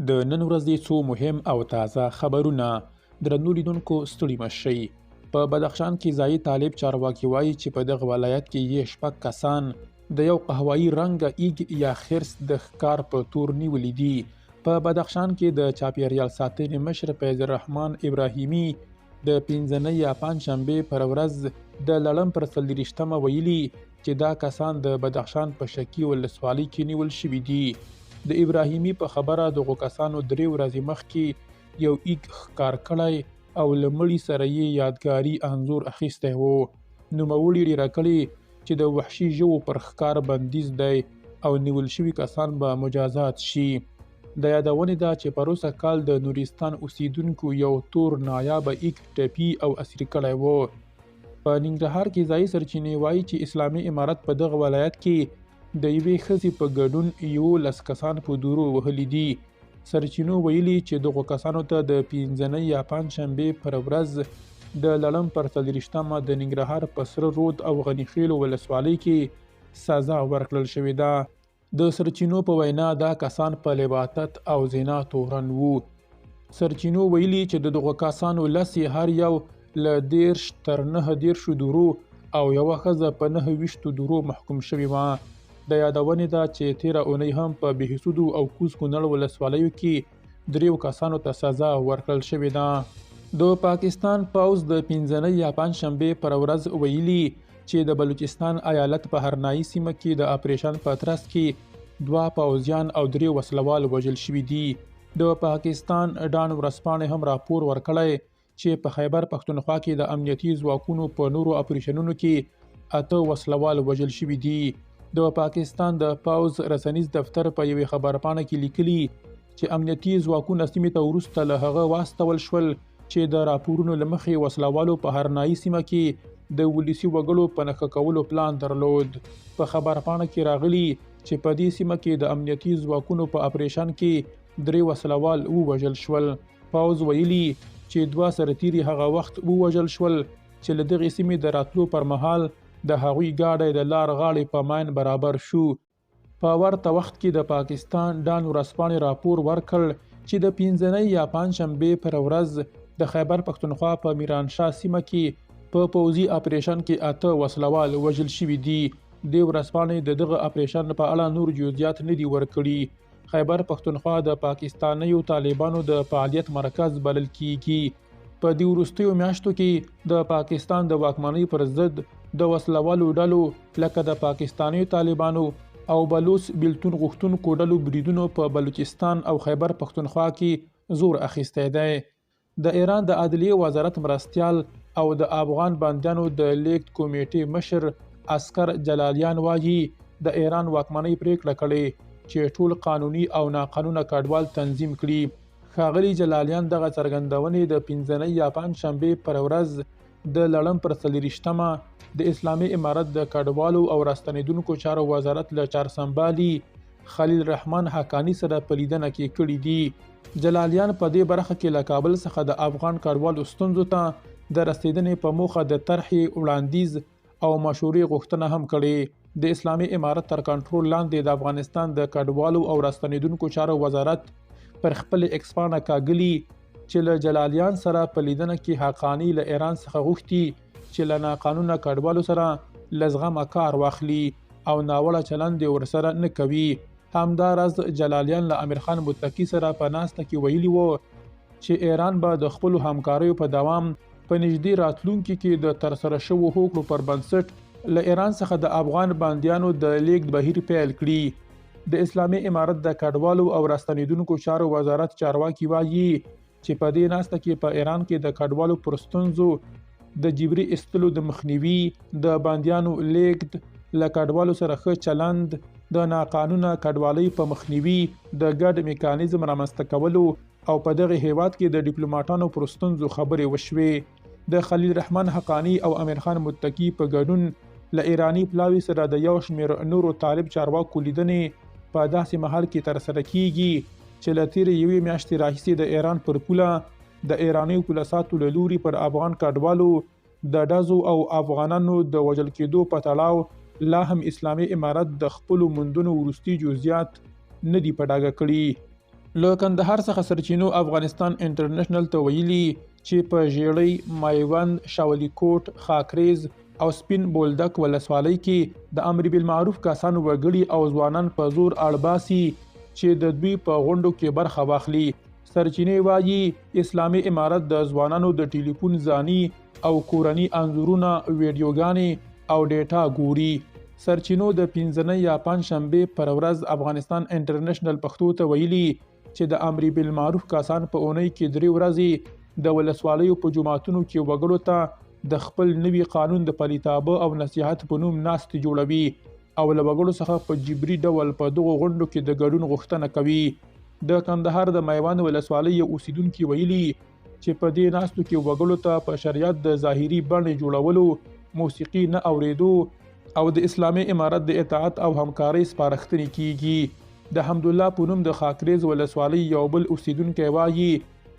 د نن ورځې څو مهم او تازه خبرونه. درنو لیدونکو، ستړي مه شئ. په بدخشان کې ځایي طالب چارواکي وایي چې په دغه ولایت کې یې 6 کسان د یو قهوه‌يي رنګه ایګ یا خرس د ښکار په تور نیولي دي. په بدخشان کې د چاپیریال ساتنې مشر فیض الرحمن ابراهیمي د پنځنۍ یا پنجشنبې پر ورځ د لړم پر 24مه ویلي چې دا کسان د بدخشان په شکي ولسوالۍ کې نیول شوي دي. د ابراهیمي په خبره دغو کسانو 3 ورځې مخکې یو ایګ ښکار کړی او له مړي سره یې یادګاري انځور اخیستی و. نوموړي ډېره کړې چې د وحشي ژوو پر ښکار بندیز دی او نیول شوي کسان به مجازات شي. د یادونې ده چې پروسږ کال د نورستان اوسیدونکو یو تور نایابه ایګ ټپي او اسیر کړی و. په ننګرهار کې ځایي سرچینې وایي چې اسلامي امارت په دغه ولایت کې د یوې ښځې په ګډون 11 کسان په دورو وهلي دي. سرچینو ویلي چې دغو کسانو ته د پنځنۍ یا پنجشنبې پر ورځ د لړم پر 24مه د ننګرهار په سره رود او غني خېلو ولسوالۍ کې سزا ورکړل شوې ده. د سرچینو په وینا دا کسان په لواطت او زنا تورن وو. سرچینو ویلي چې د دغو کسانو 10 یې هر یو له 30 تر 39 دورو او یوه ښځه په 29 دورو محکوم شوې وه. د یادونې ده چې تېره اونۍ هم په بهسودو او کوز کونړ ولسوالیو کې 3 کسانو ته سزا ورکړل شوې ده. د پاکستان پوځ د پنځنۍ یا پنجشنبې پر ورځ ویلي چې د بلوچستان ایالت په هرنایي سیمه کې د اپریشن په ترڅ کې 2 پوځیان او 3 وسلوال وژل شوي دي. د پاکستان ډان ورځپاڼې هم راپور ورکړی چې په خیبر پښتونخوا کې د امنیتي ځواکونو په نورو اپریشنونو کې 8 وسلوال وژل شوي دي. د پاکستان د پوځ رسنیز دفتر په یوې خبرپاڼه کې لیکلي چې امنیتي ځواکونه سیمې ته وروسته له هغه واستول شول چې د راپورونو له مخې وسلوالو په هرنایي سیمه کې د ولسي وګړو په نښه کولو پلان درلود. په خبرپاڼه کې راغلي چې په دې سیمه کې د امنیتي ځواکونو په اپریشن کې 3 وسلوال ووژل شول. پوځ ویلي چې 2 سرتیري هغه وخت ووژل شول چې له دغې سیمې د راتلو پر مهال د هغوی ګاډی د لار غاړې په ماین برابر شو. په ورته وخت کې د پاکستان ډان ورځپاڼې راپور ورکړ چې د پنځنۍ یا پنجشنبې پر ورځ د خیبر پښتونخوا په میرانشاه سیمه کې په پوځي اپریشن کې 8 وسلوال وژل شوي دي. دې ورځپاڼې د دغه اپریشن په اړه نور جزئیات نه دي ورکړي. خیبر پښتونخوا د پاکستانیو طالبانو د فعالیت مرکز بلل کیږي. په دې وروستیو میاشتو کې د پاکستان د واکمنۍ پر ضد د وسلوالو ډلو لکه د پاکستانیو طالبانو او بلوڅ بیلتون غوښتونکو ډلو بریدونو په بلوچستان او خیبر پښتونخوا کې زور اخیستی دی. د ایران د عدلیې وزارت مرستیال او د افغان بندیانو د لیږد کمیټې مشر عسکر جلالیان وایي د ایران واکمنۍ پرېکړه کړې چې ټول قانوني او ناقانونه کډوال تنظیم کړي. ښاغلي جلالیان دغه څرګندونې د پنځنۍ یا پنجشنبې پر ورځ د لړم پر 24مه د اسلامي امارت د کډوالو او راستنېدونکو چارو وزارت له چارسمبالي خلیل رحمان حقاني سره په لیدنه کې کړې دي. جلالیان په دې برخه کې له کابل څخه د افغان کډوالو ستونزو ته د رسېدنې په موخه د طرحې، وړاندیز او مشورې غوښتنه هم کړې. د اسلامي امارت تر کنټرول لاندې د افغانستان د کډوالو او راستنېدونکو چارو وزارت پر خپلې ایکسپاڼه کاږلي چې له جلالیان سره په لیدنه کې حقاني له ایران څخه غوښتي چې له ناقانونه کډوالو سره له زغمه کار واخلي او ناوړه چلند یې ورسره نه کوي. همداراز جلالیان له امیرخان متقي سره په ناسته کې ویلي و چې ایران به د خپلو همکاریو په دوام په نږدې راتلونکي کې د ترسره شوو هوکړو پر بنسټ له ایران څخه د افغان بندیانو د لیږد بهیر پیل کړي. د اسلامي امارت د کډوالو او راستنېدونکو چارو وزارت چارواکي وایي چې په دې ناسته کې په ایران کې د کډوالو پر ستونزو د جبري ایستلو د مخنیوي، د بندیانو لیږد، له کډوالو سره ښه چلند، د ناقانونه کډوالۍ په مخنیوي د ګډ میکانیزم رامنځته کولو او په دغه هیواد کې د ډیپلوماټانو پر ستونزو خبرې وشوې. د خلیل رحمان حقاني او امیرخان متقي په ګډون له ایراني پلاوي سره د یو شمېر نورو طالب چارواکو لیدنې په داسې مهال کې ترسره کیږي چې له تېرې یوې میاشتې راهیسې د ایران پر پوله د ایرانیو پوله ساتو له لوري پر افغان کډوالو د ډزو او افغانانو د وژل کېدو په تړاو لا هم اسلامي امارت د خپلو موندنو وروستي جزئیات نه دي په ډاګه کړي. له کندهار څخه سرچینو افغانستان انټرنشنل ته ویلي چې په ژیړۍ، میوند، شاولیکوټ، خاکریز او سپین بولدک ولسوالۍ کې د امر بالمعروف کسان وګړي او ځوانان په زور اړباسي چې د دوی په غونډو کې برخه واخلي. سرچینې وايي، اسلامي امارت د ځوانانو د ټلیفون ځاني او کورني انځورونه، ویډیوګانې او ډیټا ګوري. سرچینو د پنځنۍ یا پنجشنبې پر ورځ افغانستان انټرنشنل پښتو ته ویلي چې د امر بالمعروف کسان په اونۍ کې 3 ورځې د ولسوالیو په جوماتونو کې وګړو ته د خپل نوي قانون د پلیتابه او نصیحت په نوم ناستې جوړوي او له وګړو څخه په جبري ډول په دغو غونډو کې د ګډون غوښتنه کوي. د کندهار د میوند ولسوالۍ یو اوسیدونکي ویلي چې په دې ناستو کې وګړو ته په شریعت د ظاهري بڼې جوړولو، موسیقي نه اورېدو او د اسلامي امارت د اطاعت او همکارۍ سپارښتنې کیږي. د حمدالله په نوم د خاکریز ولسوالۍ یو بل اوسیدونکی وایي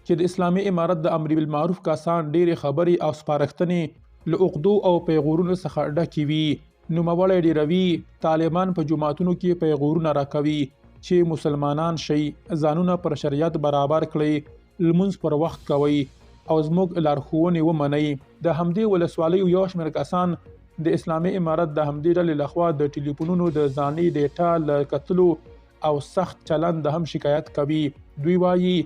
چې د اسلامي امارت د امر بالمعروف کسان ډېرې خبرې او سپارښتنې له عقدو او پیغورونو څخه ډکې وي. نوموړی ډېروي، طالبان په جوماتونو کې پیغورونه راکوي چې مسلمانان شئ، ځانونه پر شریعت برابر کړئ، لمونځ پر وخت کوئ او زموږ لارښوونې ومنئ. د همدې ولسوالیو یو شمېر کسان د اسلامي امارت د همدې ډلې لخوا د ټلیفونونو د ځاني ډیټا له کتلو او سخت چلند هم شکایت کوي. دوی وایي،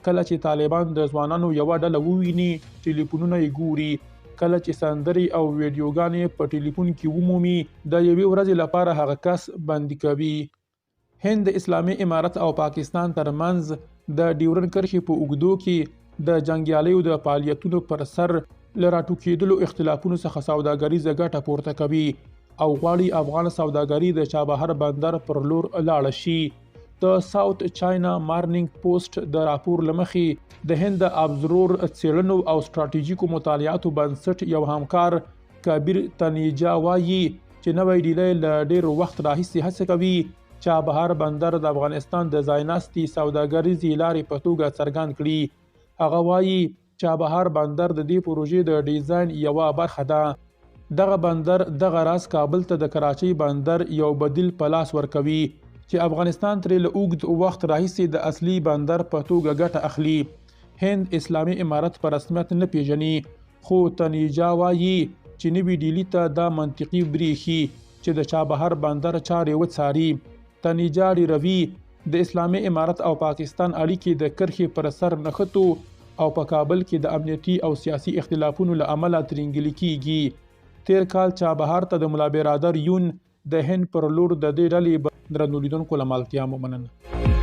کله چې طالبان د ځوانانو یوه ډله وویني، ټلیفونونه یې ګوري. کله چې سندرې او ویډیوګانې په ټلیفون کې ومومي، د یوې ورځې لپاره هغه کس بندي کوي. هند د اسلامي امارت او پاکستان ترمنځ د ډیورن کرښې په اوږدو کې د جنګیالیو د فعالیتونو پر سر له راټوکېدلو اختلافونو څخه سوداګریزه ګټه پورته کوي او غواړي افغان سوداګري د چابهار بندر پر لور لاړه شي. د ساوت چاینا مارنینګ پوسټ د راپور له مخې د هند د ابزرور څېړنو او ستراتیژیکو مطالعاتو بنسټ یو همکار کبیر تنیجا وایي چې نوی ډیلی له ډېر وخت راهیسې هڅه کوي چابهار بندر د افغانستان د ځایناستي سوداګریزې لارې په توګه څرګند کړي. هغه وایي، چابهار بندر د دې پروژې د ډیزاین یوه برخه ده. دغه بندر دغه راز کابل ته د کراچۍ بندر یو بدیل په لاس ورکوي چې افغانستان ترې له اوږد وخت راهیسې د اصلي بندر په توګه ګټه اخلي. هند اسلامي امارت په رسمیت نه پیژني، خو تنیجا وایي چې نوي ډیلي ته دا منطقي برېښي چې د چابهار بندر چارې وڅاري. تنیجا ډېروي، د اسلامي امارت او پاکستان اړیکې د کرښې پر سر نښتو او په کابل کې د امنیتي او سیاسي اختلافونو له امله ترینګلي کیږي. تېر کال چابهار ته د ملا برادر یون د هند پر لور د دې ډلې درنو لیدونکو له ملتیا مو مننه.